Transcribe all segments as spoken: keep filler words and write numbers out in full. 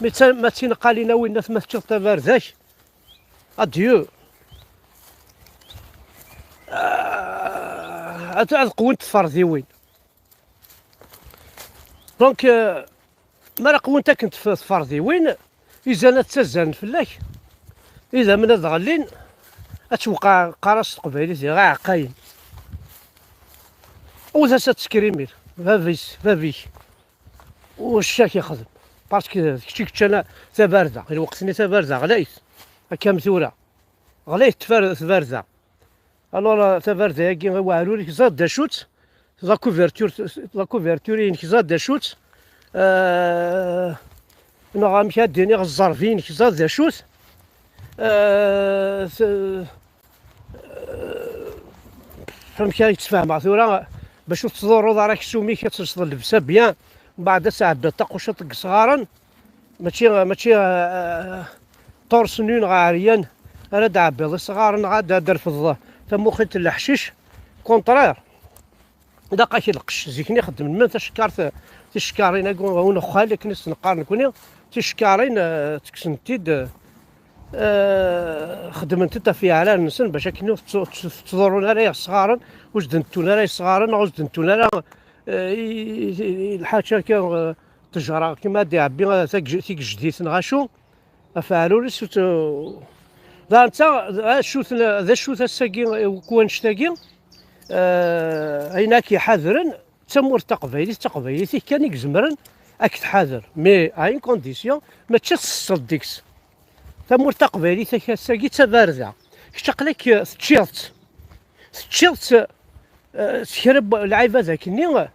Mi d ta-, ma d tineqqalin a winna ma teččiḍ tabarda-k, adieu. Ah, ad, ad qwent tferdiwin. Donc, euh, mi ara qwent akken tf-, tferdiwin, izan ad ttazzalen fell-ak, idammen ad ɣellin, ad twqeɛ qqar-as s teqbaylit iɣ iɛeqqayen. Awet-as ad teskrimir, bab-is, bab-ik. Uccak ixdem. Parce que d kečč i yeččan tabarda. I lweqt-nni tabarda ɣlayet. Akka am tura. Ɣlayet tfar-, tbarda. Alors, euh, tabarda-agi i weɛrur-ik, ẓad d acu-tt, la couverture, la couverture-inek, ẓad d acu-tt, euh, neɣ amek ad d-iniɣ, ẓẓerb-inek, ẓad d acu-t, euh, t-, euh, amek ara yettfahmeɣ tura, bac ur tettḍurruḍ ara aksum-ik, ad telseḍ llebsa bien, mbeɛd ad tɛebbiḍ taqucciḍt deg yesɣaren, mačči, mačči, euh, torse nu neɣ ɛeryan ara d-ɛebbiḍ isɣaren, neɣ ad d-, ad d-refdeḍ tamuxint n leḥcic. Contraire, ilaq-ak lqecc. Zik-nni xeddmen tacekkart, ticekkarin-agi, unexxal akken i s-neqqar nekni, ticekkarin, euh, ttekksen-t-id, euh, xeddmen-t-id ɣef yeɛrar-nsen bac akken ur tt-, tt-, ttḍurrun ara yesɣaren, ur s-d-nettun ara yesɣaren, neɣ ur s-d-nettun ara, euh, i, i, i lḥaǧa akka, euh, ttejra, kima ad iɛebbi, eh, tagj-, tigejdit neɣ acu, ɣef uɛrur-is ur tt-, d netta, d acu-t, d acu-t ass-agi, eh, akk wannect-agi, eh, ayen akk iḥadren, d tamurt taqbaylit, d taqbaylit-ik kan i izemren ad k-tḥader, mais à une condition, mačči ad tesseḍ deg-s. Tamurt taqbaylit-ak ass-agi d tabarda, kečč aql-ak, eh, teččiḍ-tt, teččiḍ-tt, eh, s kra n lɛibad akkenni, eh,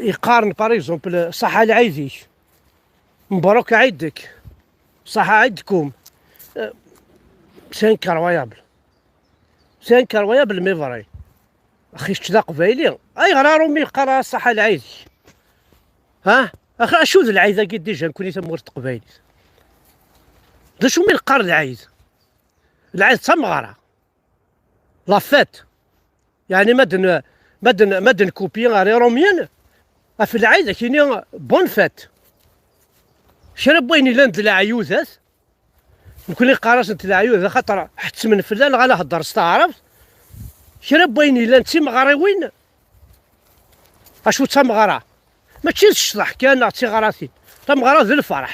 yeqqaren, par exemple, ṣaḥa lɛid-ik. Mbruk ɛidek. Ṣaḥa ɛidkum. Euh, c'est incroyable. C'est incroyable, mais vrai. Axi, kečč d aqbayli. Ayɣer aṛumi yeqqar ara ṣaḥa lɛid-ik? Ha? Axi, acu d lɛid-agi déjà, nekkni tamurt n teqbaylit? D acu mi neqqar lɛid? Lɛid d tameɣra. La fête. Yeɛni ma d-n-, ma d-n-, ma d-nkupyi ɣer Iṛumyen, ɣef lɛid ad k-ini bonne fête. Kra n wayen yellan d leɛyudat, nekkni qqar-asent leɛyudat, axaṭer ḥettmen fell-aneɣ ad nehder s taɛrabt. Kra n wayen yellan d timeɣriwin, acu d tameɣra? Mačči d ccḍeḥ kan neɣ d tiɣratin. Tameɣra d lferḥ.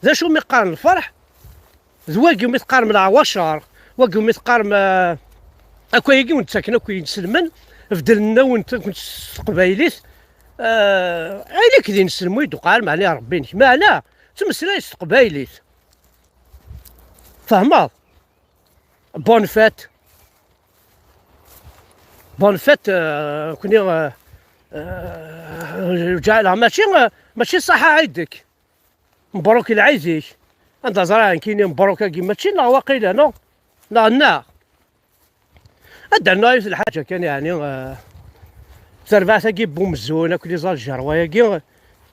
D acu mi qqaren lferḥ? D wagi mi teqqarem leɛwacer, wagi mi teqqarem, eh, akk ayagi wen-d-ttaken akk inselmen, beddlen-awen-t s teqbaylit, eh, ayen akk d inselmen i d-uqɛen, meɛna Ṛebbi-inek, meɛna ttmeslay s teqbaylit. Fehmeḍ? Bonne fête. Bonne fête, euh, كوني، euh, euh, جعلها ماشي، euh, ماشي صحة عيدك. مبروك العيدك. عند زرا كيني مبروك كي ماشي لا واقيلا، نو؟ لا، لا. هاد النوع الحاجة كان يعني، آه، تربعت كي بومزون، كل زال جروايا كي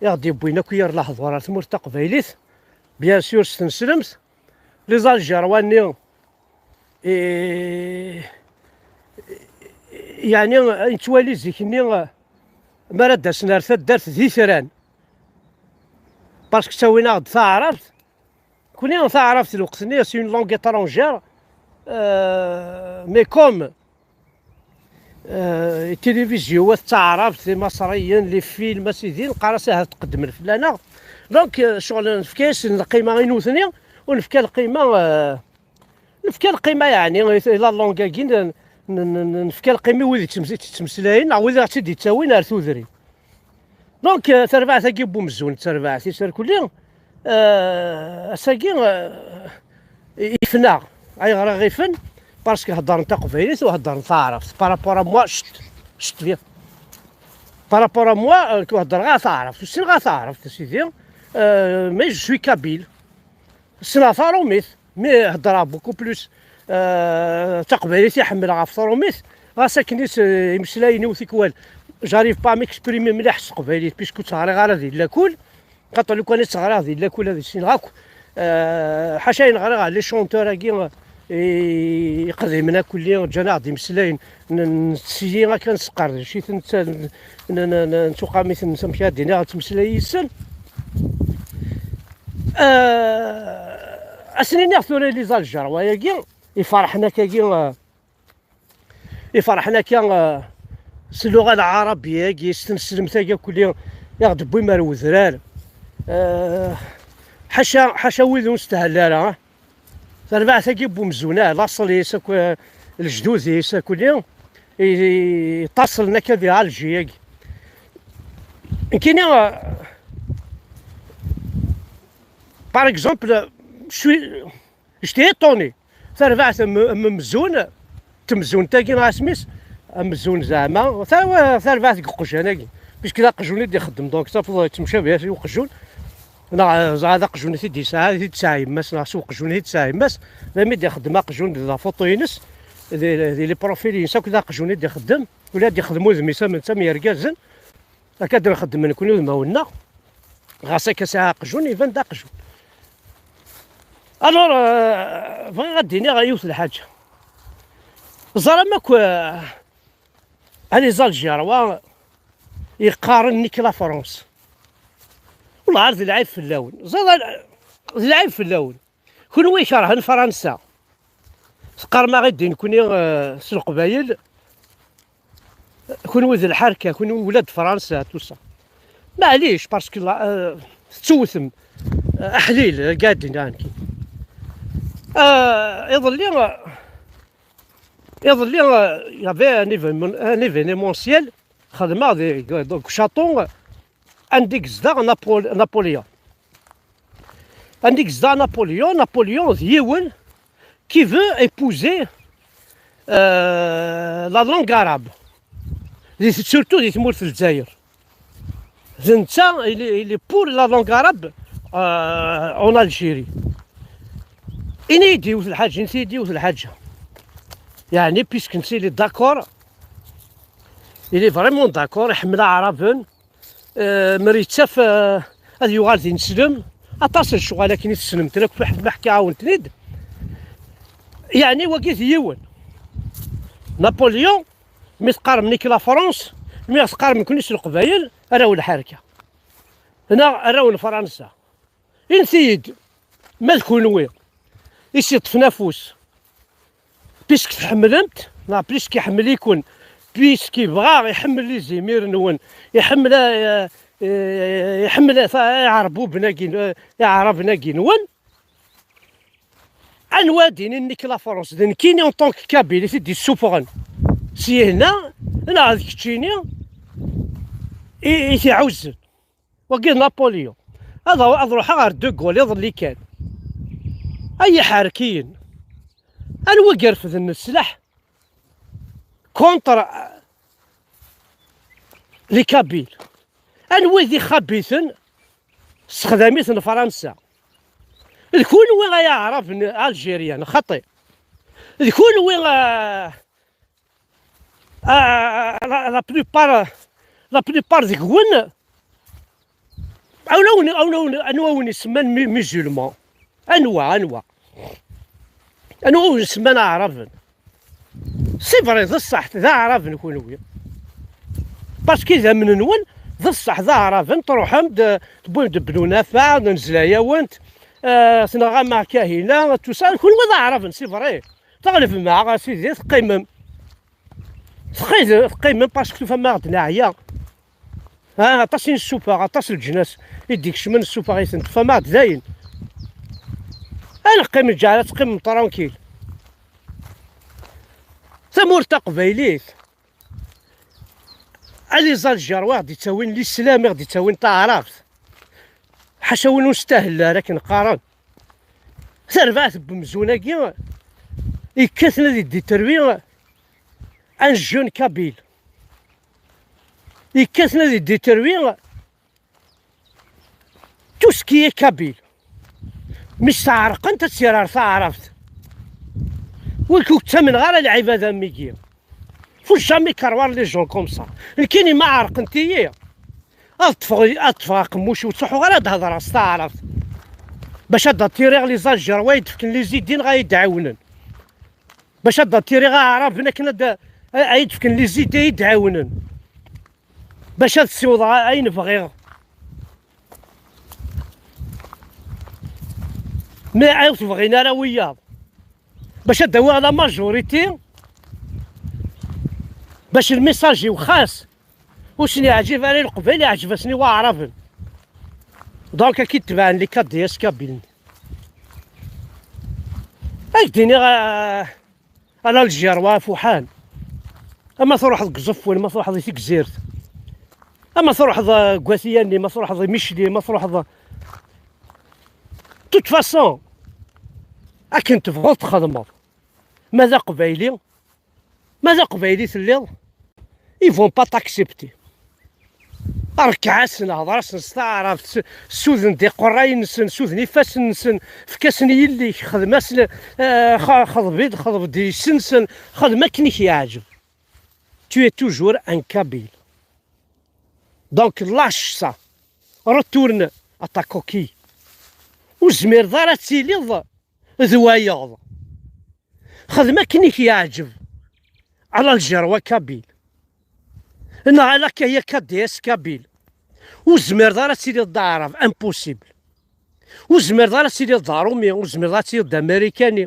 يغدي بوينا كي يرلا حضور ثمور تقبيليت. بيان سور ستنسلمت. لي زالجيروان-ني، إيه، يعني، نتوالي زيك-ني، ما راه داسنا ار تدارت ذي ثران. باسكو تاوينا غد تعرفت. كوني تعرفت الوقت-ني، سي اون لونغ اترونجير. آه، مي كوم، آه، التلفزيون، التعرف، لي مصريين، لي فيلم، اسيدي، نقرا ساهل تقدم الفلانة. دونك، آه، شغل نفكاس القيمة غير نوثني، ونفكا القيمة، آه، نفكا القيمة، يعني، لا لونغ كاكي، ن-، ن-، ن-، نفكا القيمة ويدي تمس-، تتمسلاين، أو ويدي غتدي تاوين ار تودري. دونك، آه، تربعت اكي بومزون، تربعت يسر كلي، آه، اساكي، آه، يفنا. ايغر غيفن؟ باسكو هضرن تقبيليت وهضرن تعرفت. بارابور ا موا، شت، شت بيان. بارابور ا موا، آه، كي هضر غا تعرفت، وسين غا تعرفت، سيدي. آه، مي جو سوي كابيل. سنا فاروميت. مي هضرها بوكو بلوس، آه، تقبيليت يحمل غا فطروميت. غا ساكنيت، آه، يمسلاين وثيكوال. جاريف با ميكسبريمي مليح س تقبيليت، بيسكو تهري غا هذه لاكول. خاطر لو كان تغرا هذه لاكول هذه سين غاكو. آه، حاشا نغرا غا لي شونتور هاكي، آه، يقضي منا كل يوم جانا غادي مسلاين. ن-، نتسيي غا كان سقر شي ثنت-، ن-، ن-، ن-، نتوقع مثل نسمح دينا غتمسلاي يسن. Ah, ad sen-iniɣ tura i les Algérois-agi iferḥen akkagi, ah, iferḥen akka, ah, s lluɣa lɛarabiya-agi, s tneslemt-agi akk-nni i ɣ-d-wwim ar wedrar. Ah, ḥaca, ḥaca wid ur nestahel ara, ah. Tarbaɛt-agi n umzun, ah, laṣel-is akk, ah, lejdud-is akk-nni i, i ṭṭaṣlen akka di Alger-agi. Nekkini, ah, par exemple, je suis, j'étais étonné. Tarbaɛt am, am umzun, temzunt-agi neɣ asmi-s, amzun zeɛma, ta-, tarbaɛt deg uqjan-agi. Puisque d aqjun i d-ixeddem, donc tafeḍ yettemcabi i uqjun. Neɣ, eh, ẓer, d aqjun i t-id-yesɛa, i t-id-tesɛa yemma-s, neɣ s uqjun i t-id-tesɛa yemma-s, d ami d-ixeddem aqjun d la photo-ines, di, di les profils-ines akk d aqjun i d-ixeddem, ula d-ixdem udem-is am netta myergazen, akka d-nxeddem nekni udmawen-nneɣ, ɣas akka sɛiɣ aqjun, iban d aqjun. Alors, eh, bɣiɣ ad d-iniɣ yiwet lḥaǧa. Ẓer am akk, eh, les Algérois yeqqaren nekk la France. Wellah ar d lɛib fell-awen. Ẓer, d lɛib fell-awen. Kunwi ikerhen Fransa. Teqqarem-aɣ-id nekkni, eh, s Leqbayel. Kunwi d lḥerka, kunwi ula d Fransa, tout ça. Maɛlic, parce que la, eh, tettewtem, eh, aḥlil, eh, قاعد هنا. Eh, iḍelli, eh, iḍelli, eh, il y avait un événement, un événementiel. Xedmeɣ di, donc, château, anda i yezdeɣ Napol-, Napoléon. Anda i yezdeɣ Napoléon, Napoléon d yiwen qui veut épouser, euh, la langue arabe. Di, surtout di tmurt n Lezzayer. D netta, il est, il est pour la langue arabe, euh, en Algérie. Ini-yi-d yiwet lḥaǧa, ini-yi-d yiwet lḥaǧa. Yeɛni, puisque netta il est d'accord, il est vraiment d'accord, iḥemmel aɛraben, eh, mer yettaf, eh, ad yuɣal d ineslem, aṭas n lecɣal akken i tessnem, tlak fiḥ ma ḥkiɣ-awen-ten-id. Yeɛni wagi d yiwen. Napoléon, mi teqqarem nekk la France, mi teqqarem nekkni s Leqbayel, arraw n lḥerka. Neɣ arraw n Fransa. Init-iyi-d, ma d kunwi i s-yeṭṭfen afus, puisque tḥemmlem-t, neɣ puisque iḥemmel-iken, puisque yebɣa, iḥemmel izimir-nwen, iḥemmel, eh, eh, iḥemmel ta-, iɛerbuben-agi, eh, iɛraben-agi-nwen, anwa ad d-inin nekk la France, d nekkini en tant que Kabyle i t-id-yessufɣen syehna, neɣ d keččini i, i t-iɛuzzen? Wagi d Napoléon. Ad, ad ruḥeɣ ɣer De Gaulle iḍelli kan. Ay iḥerkiyen. Anwa i irefden sslaḥ contre, euh, les Kabyles? Anwa i d ixabiten sexdam-iten Fransa? D kunwi ay aɛraben algériens, xaṭi. D kunwi, euh, Ah, la, la plupart, la plupart deg-wen, anwa wen, anwa wen, anwa wen isemman mu-, musulman? Anwa, anwa? Anwa wen isemman aɛraben? C'est vrai, d ṣṣeḥ, d aɛraben kunwi. Parce que idammen-nwen, d ṣṣeḥ, d aɛraben, truḥem-d, tewwim-d Bnu Nafaɛ, nezla-yawen-d, eh, tenɣam Kahina, tout ça, kunwi d aɛraben, c'est vrai. Teɣlebem-aɣ, a sidi, teqqimem. Teqqid-, teqqimem parce que tufam-aɣ-d neɛya. Ha, aṭas i nessufeɣ, aṭas n leǧnas i d-ikecmen, nessufeɣ-iten, tufam-aɣ-d dayen. Ad neqqim, ǧeɛl ad teqqimem tranquille. Tamurt taqbaylit, a les Algérois i ɣ-d-ittawin l'islam, i ɣ-d-ittawin taɛrabt. Ḥaca win ur nestahel ara akken qqaren. Tarbaɛt n wemzun-agi yekkaten ad idétruit un jeune kabyle. Yekkaten ad idétruit tout ce qui est kabyle. Mi s-ɛerqent ad tt-yerr ar taɛrabt. Ur k-, ur ttamneɣ ara lɛibad am wigi. Faut jamais croire les gens comme ça. Nekkini ma ɛerqent-iyi, ad ṭṭfeɣ, ad ṭṭfeɣ aqemmuc, ur ttruḥuɣ ara ad hedreɣ s taɛrabt. Bac ad attiriɣ les Algérois ay d-fken les idées neɣ ay d-ɛiwnen. Bac ad attiriɣ aɛraben akken ad, ay d-fken les idées ay d-ɛiwnen. Bac ad ssiwḍeɣ ayen bɣiɣ. Mais ur t-bɣin ara wiyaḍ. Bac ad d-awiɣ la majorité, bac lmissage-iw xas ur sen-yeɛǧib ara i Leqbayel, yeɛǧeb-asen i Waɛraben. Donc, ad k-id-tebɛen les K D S kabilen. Ad k-d-iniɣ, euh, à l'Algérois afuḥan. Ama truḥeḍ deg Uẓeffun, ma truḥeḍ i Tegzirt, ama truḥeḍ, euh, deg At Yanni, ma truḥeḍ i Micli, ma truḥeḍ. De toute façon, akken tebɣuḍ txedmeḍ. Ma d aqbayli, ma d aqbayli telliḍ, ils vont pas t'accepter. Rkeɛ-asen, hder-asen s taɛrabt, s-, suden-d iqerray-nsen, suden ifassen-nsen, efk-asen i yelli-k, xdem-asen, eh, xa-, xḍeb-id, xḍeb-d yis-nsen, xdem akken i k-yeɛǧeb. Tu es toujours un Kabyle. Donc, lâche ça. Retourne à ta coquille. Ur zmireḍ ara ad tiliḍ d wayeḍ. Xdem akken i k-yeɛǧeb. À l'Algérois kabyle. Neɣ à la K-, K D S kabyle. Ur zmireḍ ara ad tiliḍ d aɛrab. Impossible. Ur zmireḍ ara ad tiliḍ d aṛumi. Ur zmireḍ ara ad tiliḍ d amarikani.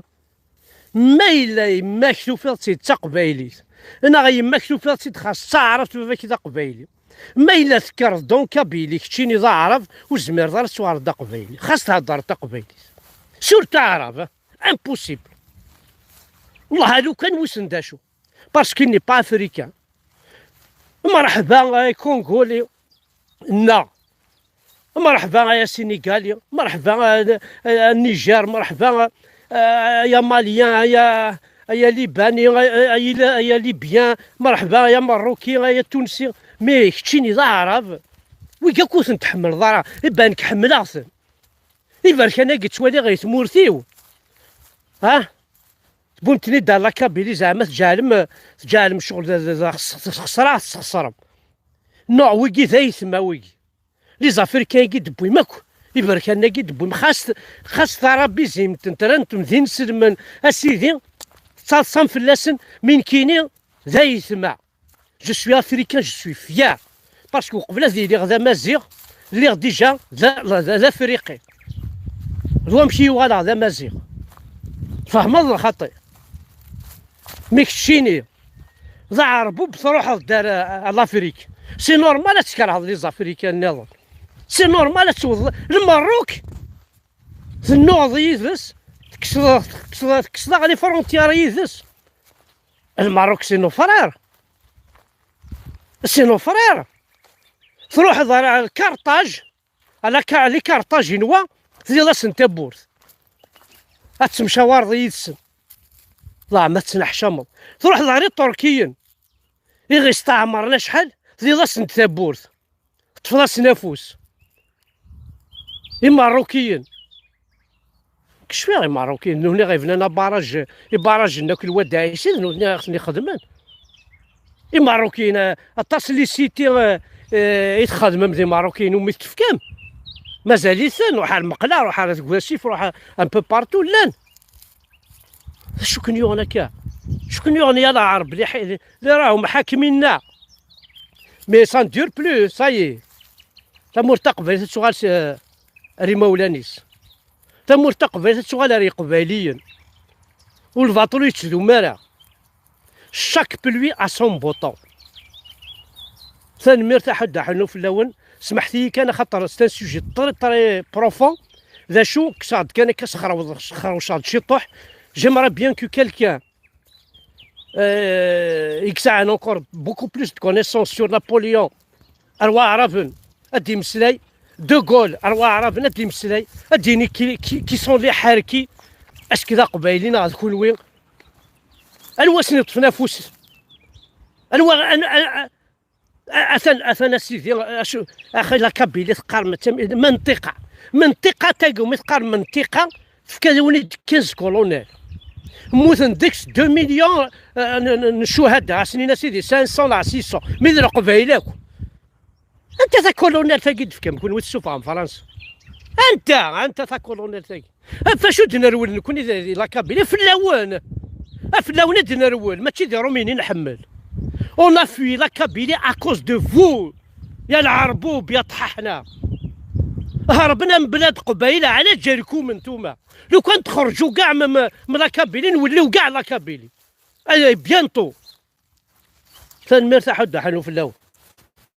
Ma yella yemma-k tufiḍ-tt-id d taqbaylit, neɣ yemma-k tufiḍ-tt-id xas d taɛrabt, baba-k d aqbayli, ma yella tekkreḍ-d en Kabylie, keččini d aɛrab, ur tezmireḍ ara ad tuɣaleḍ d aqbayli, xas theddreḍ taqbaylit. Sur taɛrab, eh? Impossible. Wellah, a lukan wissen d acu. Parce qu'il n'est pas africain. Mreḥba, eh, Congolais. Neɣ, mreḥba, ay Asinigali, mreḥba, ay, ay, ay Niger, mreḥba, ay, ay Amalien, ay, ay Libani, ay, ay, ay, ay Libyen, mreḥba, ay Ameṛṛuki, ay Tunsi. Mais keččini d Aɛrab, wigi akk ur ten-tḥemmleḍ ara, iban-k ḥemmleɣ-ten. Iberkan-agi ttwaliɣ i tmurt-iw. Ha? Tewwim-ten-id ar la Kabylie, zeɛma tǧeɛlem, tǧeɛlem ccɣel d, d, d, xs-, xesra, tesxesrem. Non, wigi d aytma, wigi. Les Africains-agi d-tewwim akk, iberkanen-agi d-tewwim, xas, xas tarabizimt n tren-, n d inselmen, a sidi, tettaḍsam fell-asen, mi nekkini d aytma. Je suis africain, je suis fier. Parce que uqbel ad iliɣ d amaziɣ, lliɣ déjà d, d, d, d afriqi. D wamek i uɣaleɣ d amaziɣ. Tfehmeḍ lxaṭi? Mi keččini d aɛerbub, truḥeḍ-d ar, ar l'Afrique. C'est normal ad tkerheḍ les Africains nniḍen. C'est normal ad tewwḍeḍ Lmerruk, tennuɣeḍ yid-s, tekkseḍ, tekkseḍ, tekkseḍ-aɣ les frontières yid-s. Lmerruk, c'est nos frères. C'est nos frères. Truḥeḍ ar, ar Karṭaj, ala ka, les Karṭajinois, tliḍ-asen tawwurt. Ad temcawareḍ yid-sen. Ḍaɛ ma tettneḥcameḍ. Truḥeḍ ɣer Iṭurkiyen, i ɣ-isteɛmren acḥal, tliḍ-asen-d tawwurt. Teṭṭfeḍ-asen afus. Imeṛṛukiyen. Kecfiɣ Imeṛṛukiyen, d nutni i ɣ-ibnan abaraj, ibaraj-nni akk Lwad Ɛisi, d nutni i ɣ-ten-ixedmen. Imeṛṛukiyen, eh, aṭas n les cités, eh, eh, i txedmem d Imeṛṛukiyen umi t-tefkam. Mazal-iten, ruḥ ar Meqla, ruḥ ar At Wasif, ruḥ un peu partout, llan. D acu ken-yuɣen akka? D acu ken-yuɣen ya Lɛerb li ḥi-, li, li راهم حاكميننا؟ Mais ça ne dure plus, ça y est. Tamurt taqbaylit ad tuɣal s, ar imawlan-is. Tamurt taqbaylit ad tuɣal ar Iqbayliyen. U lbaṭel ur yettdum ara. Chaque pluie a son beau temps. Tanemmirt a Ḥud Aḥunnu fell-awen. Smeḥt-iyi kan axaṭer c'est un sujet très, très profond. D acu, kkseɣ-d kan akka, sxerwḍ-, sxerwceɣ-d ciṭuḥ. J'aimerais bien que quelqu'un, euh, i yesɛan encore beaucoup plus de connaissances sur Napoléon, ar Waɛraben ad d-imeslay, De Gaulle, ar Waɛraben ad d-imeslay, ad d-yini qui, qui, qui sont les Ḥerki, est-ce que d Aqbayli neɣ d kunwi? Anwa asen-iṭṭfen afus? Anwa, an-, an-, a-, atan, atan a sidi, acu, axi la Kabylie teqqar mačči منطقة. منطقة tagi, umi teqqar منطقة, tefka-yawen-id quinze colonels. Mmuten deg-s deux millions, euh, n, n, n ccuhada, asen-in a sidi cinq cents neɣ six cents. Mi d Leqbayel akk. Anta takolonelt-agi d-tefkam kunwi tessufɣem Fransa? Anta, anta takolonelt-agi? Ɣef wacu d-nerwel nekni di, di la Kabylie? Fell-awen! Fell-awen i d-nerwel, mačči d Iṛumyen i nḥemmel. On a fui la Kabylie à cause de vous, ya Lɛerbub, ya ṭḥaḥna. Hrebna mebla d Qbayla, ɛla ǧerkum ntuma. Lukan txerǧu kɛa m la Kabylie, nwelliw kɛa la Kabylie. Ay bientôt. Tanemmirt a Ḥud Ḥanu fell-awen.